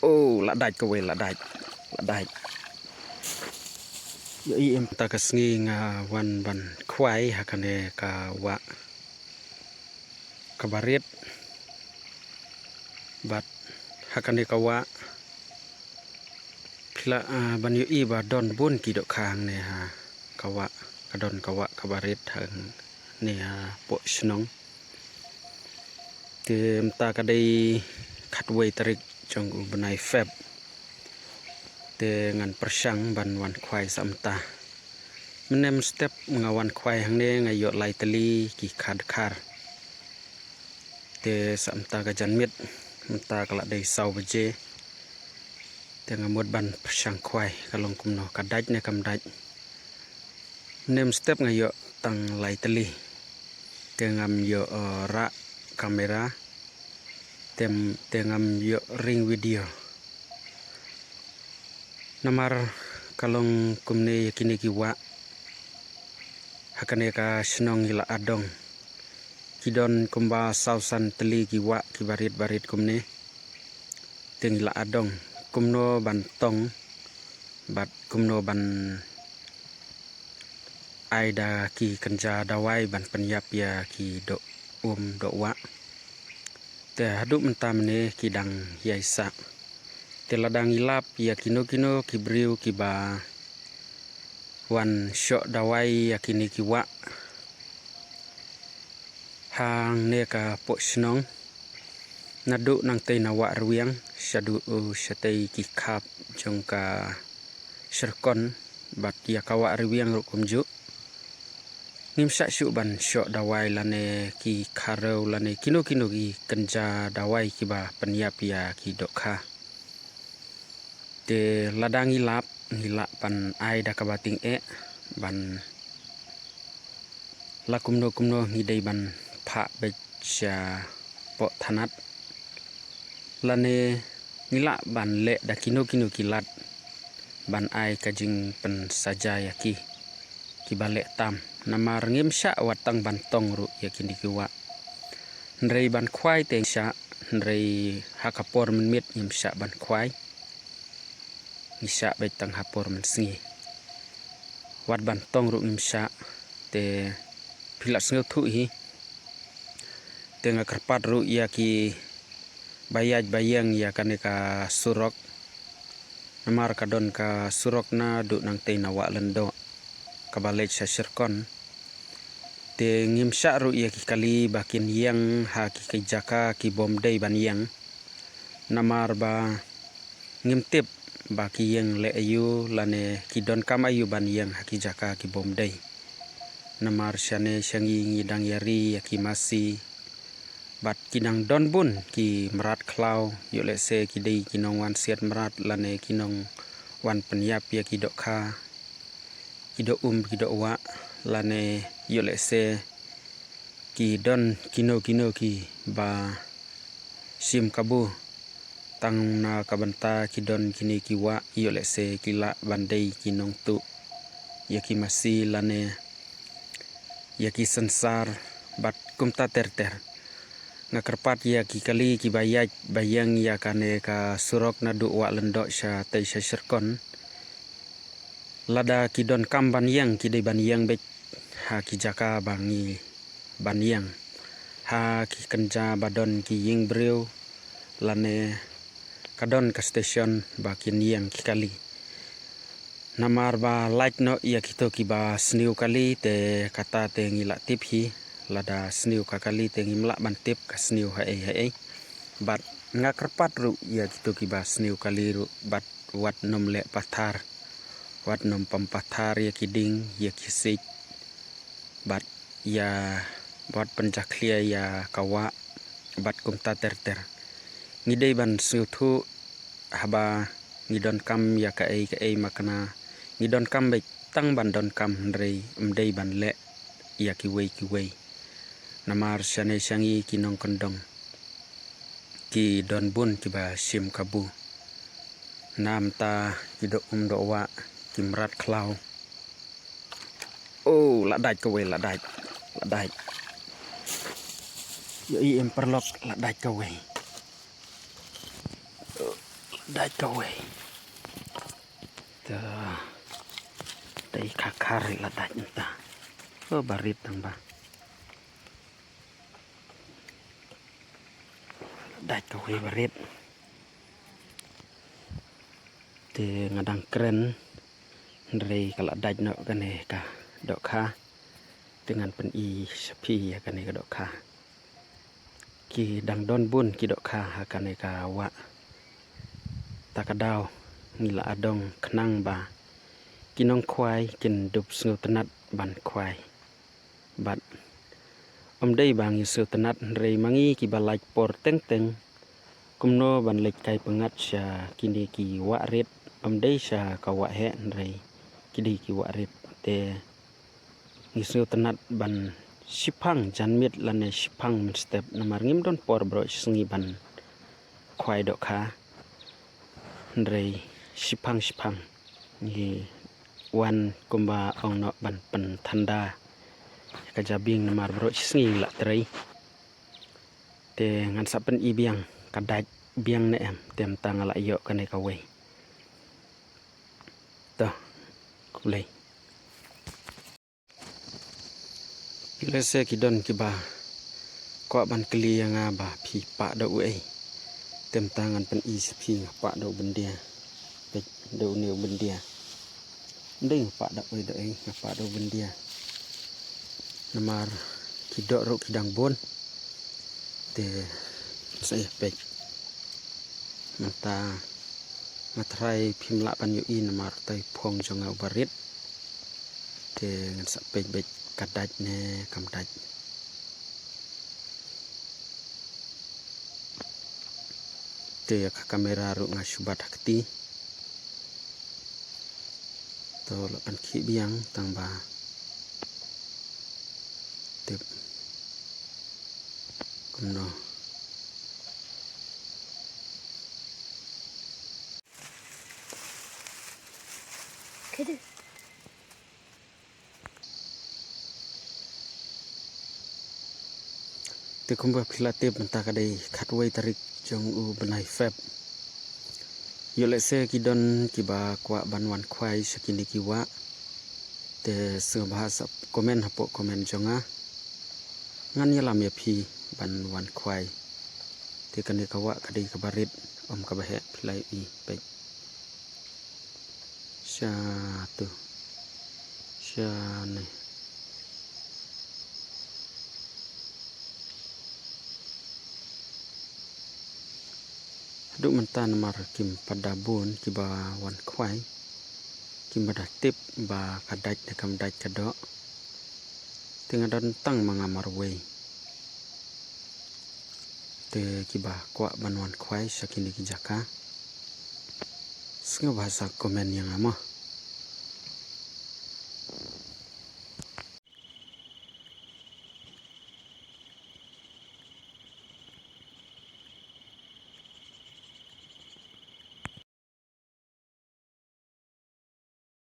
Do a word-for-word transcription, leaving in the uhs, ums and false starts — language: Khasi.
Oh, la dait kawei, la dait. La dait. Ïohi em, mynta ka sngi nga wan ban khwai ha kane ka wah kaba rit. Bad ha kane ka wah phi lah, ah, ban ïohi ba don bun ki dohkha hangne ha ka wah, ka don ka wah kaba rit hangne hapoh shnong. Te mynta ka dei khatwei tarik jong u bnai Feb. Te ngan pyrshang ban wan khwai sa mynta. Mynne mynstep nga wan khwai hangne nga ïoh lai tylli ki kha dkhar. Te sa mynta ka janmiet, mynta ka la dei saw baje. Te nga mut ban pyrshang khwai ka long kumno, ka dait ne kam dait. Mynne mynstep nga ïoh tang lai tylli. Te ngam ïoh, eh, rah kamera. Te, te ngam ïoh ring video. Namar ka long kumne ïa kine ki wah. Ha kane ka shnong ngi la adong. Ki don kumba saw san tylli ki wah kiba rit ba rit kumne. Te ngi la adong kumno ban tong bad kumno ban ai da ki kynja dawai ban pynïap ïa ki doh um doh wah. Te haduh mynta mynne ki dang ïai sah. Te lada ngi lap ïa kino kino ki briew kiba wan shoh dawai ïa kine ki wah hangne ka poh shnong, naduh nangtei na Wah Rwiang shaduh, uh, shatei ki khap jong ka Syrkon bad ïa ka Wah Rwiang ruh kumjuh. Ngim shah shuh ban shoh dawai lane ki kharew lane kino kino ki kynja dawai kiba pynïap ïa ki dohkha. Te lada ngi lap ngi lah ban ai da kaba tyngeh ban la kumno kumno ngi dei ban phah beit shapoh thanat. Lane ngi lah ban leh da kino kino ki lad ban ai ka jingpynsaja ïa ki kiba leh tam. Namar ngim shah wat tang ban tong ruh ïa kine ki wah. Hynrei ban khwai te ngi shah, hynrei ha ka por mynmiet ngim shah ban khwai. Ngi shah beit tang ha por mynsngi. Wat ban tong ruh ngim shah, te phi lah sngewthuh hi. Te nga kyrpad ruh ïa kiba ïaid ba ïeng ïa kane ka surok. Namar ka don ka surok naduh nangtei na Wah Lyngdoh kaba leit sha Syrkon. Te ngim shah ruh ïa ki kali ba kin ïeng ha ki, ki jaka ki bym dei ban ïeng. Namar ba ngim tip ba ki ïeng leh aïu lane ki donkam aïu ban ïeng ha ki jaka ki bym dei. Namar shane sha ngi ngi dang ïari ïa ki masi. Bad ki dang don bun ki mrad khlaw, ïoh lehse ki dei ki nongwan siat mrad lane ki nongwan pynïap ïa ki dohkha, ki doh um, ki doh wah, lane ïoh lehse ki don kino kino kiba shim kabu. Tang na ka bynta ki don kine ki wah, ïoh lehse ki lah ban dei ki nongtuh ïa ki masi lane ïa ki synsar bad kumta ter ter. Nga kyrpad ïa ki kali kiba ïaid ba ïeng ïa kane ka surok naduh Wah Lyngdoh shatei sha Syrkon. Lada ki donkam ban ïeng ki dei ban ïeng beit ha ki jaka ba ngi ban ïeng. Ha ki kynja ba don ki ïing briew lane ka don ka station ba kin ïeng ki kali. Namar ba lait noh ïa kito kiba sniew kali te kata te ngi lah tip hi, lada sniew ka kali te ngim lah ban tip ka sniew haei haei. Bad nga kyrpad ruh ïa kito kiba sniew kali ruh bad wat nym leh pathar, wat nym pynpathar ïa ki dieng ïa ki siej bad ïa wat pynjakhlia ïa ka wah bad kumta ter ter. Ngi dei ban sngewthuh haba ngi donkam ïa kaei kaei, makna ngi donkam beit tang ban donkam hynrei ym dei ban leh ïa kiwei kiwei. Namar shane sha ngi ki nongkyndong ki don bun kiba shim kabu. Namta ki doh um doh wah, ki mrad khlaw. Oh, la dait kawei, la dait. La dait. Ïohi em paralok, la dait kawei. Dait kawei. Te dei kha kha ri la dait mynta. Oh, barit tang ba. Dait kawei barit. Te nga dang kren hynrei ka la dait noh kane ka dohkha. Te ngan pyni sha phi ïa kane ka dohkha. Ki dang don bun ki dohkha ha kane ka wah. Ta ka daw ngi la adong khnang ba ki nongkhwai kin dup sngewtynnat ban khwai. Bad ym dei ba ngi sngewtynnat hynrei ma ngi kiba lait por teng teng kumno ban leit kai pyngngad sha kine ki wah rit, ym dei sha ka wah heh hynrei ki dei ki wah rit. Te ngi sngewtynnat ban shiphang janmiet lane shiphang mynstep namar ngim don por baroh shi sngi ban khwai dohkha. Hynrei shiphang shiphang ngi wan kumba ong noh ban pynthanda ïa ka jabieng namar baroh shi sngi ngi la trei. Te ngan sa pyni biang ka dait biang ne em, te mynta nga la ïoh kane kawei. To, khublei. Lehse ki don kiba kwah ban kylli ïa nga ba phi pah da uei. Te mynta ngan pyni sha phi nga pah da u byndia. Peit da une u byndia. Ym dei nga pah da uei da uei, nga pah da u byndia. Namar ki doh ruh ki dang bun. Te sa ïa peit. Mynta nga tharai phim lah ban ïohi namar utai phong jong nga uba rit. Te ngan sa peit beit ka dait ne kam dait. Te ïa ka kamera ruh nga shu bat ha kti. To lah ban khih biang tang ba tip kumno. Te kumba phi la tip mynta ka dei khatwei tarik jong u bnai Feb. Ïoh lehse ki don kiba kwah ban wan khwai sha kine ki wah. Te sngewbha sa comment hapoh comment jong nga. Ngan ïalam ïa phi ban wan khwai. Te kane ka wah ka dei kaba rit, ym kaba heh, phi la ïohi, peit. Sha tu. Sha ne. Haduh mynta namar kim pat da bun kiba wan khwai. Kim pat da tip ba ka dait ne kam dait ka doh. Te nga don tang ma nga marwei. Te kiba kwah ban wan khwai sha kine ki jaka, sngewbha sa comment ïa nga mo.